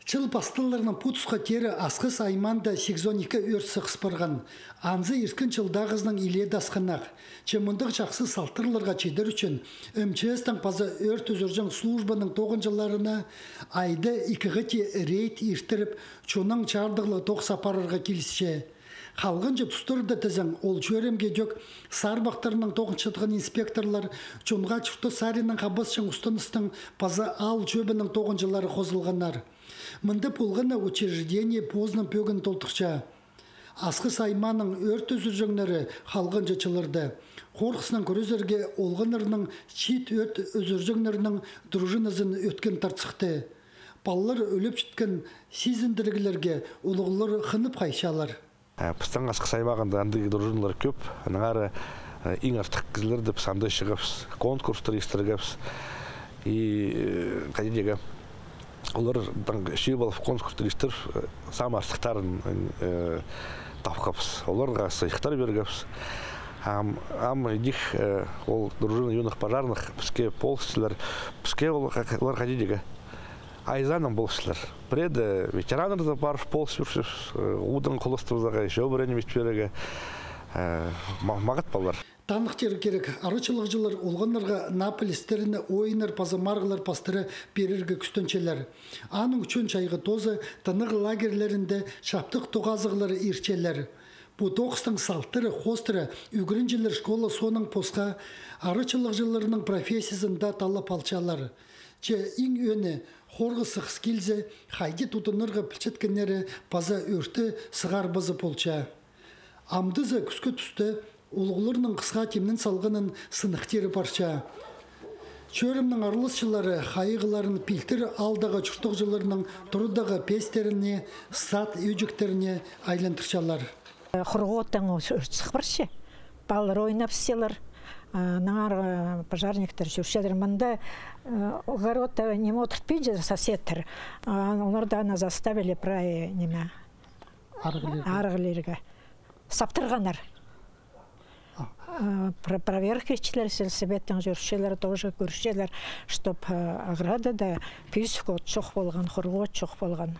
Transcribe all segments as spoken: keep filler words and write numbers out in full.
Чыл пасталарынаң пу тусха теере Асхыс аймаанда сигізон ікі ӧӧр сығыс парған. Анзы ирткен чылдағызынаң илееде асхынах. Че мындағ чахсы салтарларға читер ӱчӱн М Ч С-тің паза ӧрт ӱзӱрҷең службаның тоғынҷыларына айда ікі хати рейд иртіріп, чоннаң чардығлығ тоғыс апарарға килісче. Халғанҷы тустарда тізең, ол чӧрімге тӧк сарбахтарнаң тоғынчатхан инспекторлар, чонға чуртас саринаң хабасчаң устаныстың паза аал чӧбінің тоғынҷылары хозылғаннар. Мында полған на учреждение позының пӧгін толтырча. Асхыс аймааның ӧрт ӱзӱрҷеңнері халғанҷы чылларда хорғыснаң кӱрезерге олғаннарның чиит ӧрт ӱзӱрҷеңнернің дружиназын ӧткін тартсыхты. Палалар ӱлеп читкен сизіндіріглерге улуғлар хынып хайчалар. Э, пістің Асхыс аймағында андағ дружиналар кӧп. Аннаңар, э, иң артых кізілерні піс анда чыығабыс, конкурстар иртіргебіс. И, э, хайди тирге, олардаң чыып алып, конкурстар иртіріп, э, самый артыхтарын, э, тапхабыс. Оларға сыйыхтар пиргебіс. Ам, ам идӧк, э, ол дружина юных пожарных піске полысчалар. Піске ол, олар хайди тирге, айзаның полысчалар. Пірееде ветераннарда пар полыс пирчебіс, э, удың холостыбызарға, ещё пірее ниме пирерге, э, ма-, мағат палалар. Таныхтирға кирек, арачылағҷылар олғаннарға наа пілістерні ойыннар паза марығлар пастыра пирерге кӱстенчелер. Аның ӱчӱн чайғы тооза тынағ лагерьлерінде чаптығ тоғазығлары иртчелер. Пу тоғыстың салтары хоостыра ӱгренҷілер школа соонаң посха арачылағҷыларның профессиязын даа таллап алчалар. Че иң ӧӧні, хорғыс сығыс килзе, хайди тудынарға пілчеткеннері паза ӧрті сығарбазы полча. Амды за кӱскӱ туста улуғларның хысха тимнен салғанын сыныхтирға парча. Чӧрімнің араласчылары хайығларын пилтір аалдағы чуртағҷыларның турадағы пестеріне, сад ӧҷектеріне айландырчалар. Хорғоттаң ӧрт сых парча. Палалар ойнапчалар. А, аннаңар, э, пожарниктер чӧрчелер. Мында, э, огородта ниме одыртпинча соседтер. А, оларны заставили прай ниме, арығлирға. Арығлирға. Саптырғаннар. А, про-, проверка итчелер, сельсоветтең чӧрчелер, тоже кӧрчелер, чтоб, э, оградада пӧзік от чох полған, хорғы от чох полған.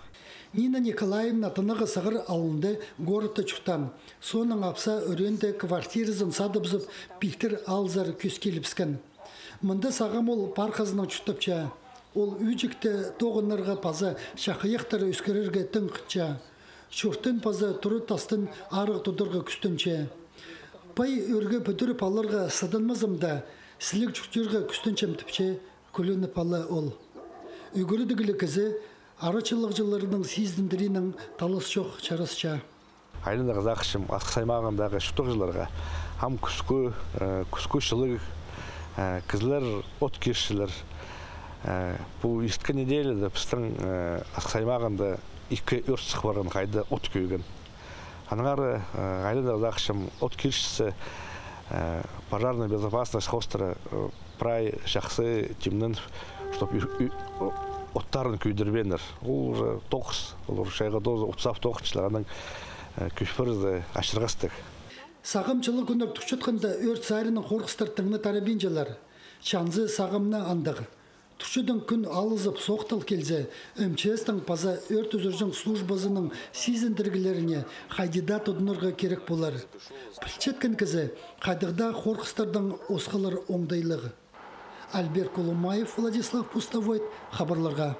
Нина Николаевна тынағ Сығыр аалында городта чуртаан. Соонаң апсаа ӱреенде квартиразын садыбызып, пилтір аалзар кӧс килібіскен. Мында сағам ол пархазынаң чуртапча. Ол ӧҷекті тоғынарға паза чахайахтар ӧскірерге тың хынча. Чуртын паза тура тастын арығ тударға кӱстенче. Пай ӧрге пӱдіріп аларға сыданмазам даа, сіліг чуртирға кӱстенчем, тіпче кӱлініп ала ол. Ӱгредігліг кізі арачылағҷыларның сизіндіринең талас чох чарасча. Айланарға сағынчам Асхыс аймағындағы чуртағҷыларға. Ам кӱскӱ, э, кӱскӱ чылығ, э, кізілер от кирчелер. Э, пу ирткен неделяда пістің, э, Асхыс аймағында ікі ӧрт сых парған, хайда от кӧйген. Аннаңар, э, айланарға сағынчам, от кирчетсе, э, пожарная безопасность хоостыра, э, прай чахсы тимненіп, чтоб ю-, ю-, о-, оттарын кӧйдірбееннер. Ол уже тоғыс, ол уже чайғы тооза, от сап тоғынчалар, анаң, э, кӧп пірдее ачырғастығ. Сағам чылығ кӱннер турчатханда ӧрт саринаң хорғыстар тың на тарабинчалар. Че анзы сағам на андағ. Турчатхан кӱн алызып, соохтал килзе, М Ч С-тің паза ӧрт ӱзӱрҷең службазының сизіндіріглеріне хайди даа тудынарға кирек полар. Пілчеткен кізі хайдағ даа хорғыстардаң осхалар оңдайлығ. Альберт Кулумаев, Владислав Пустовойтов, хабарларға.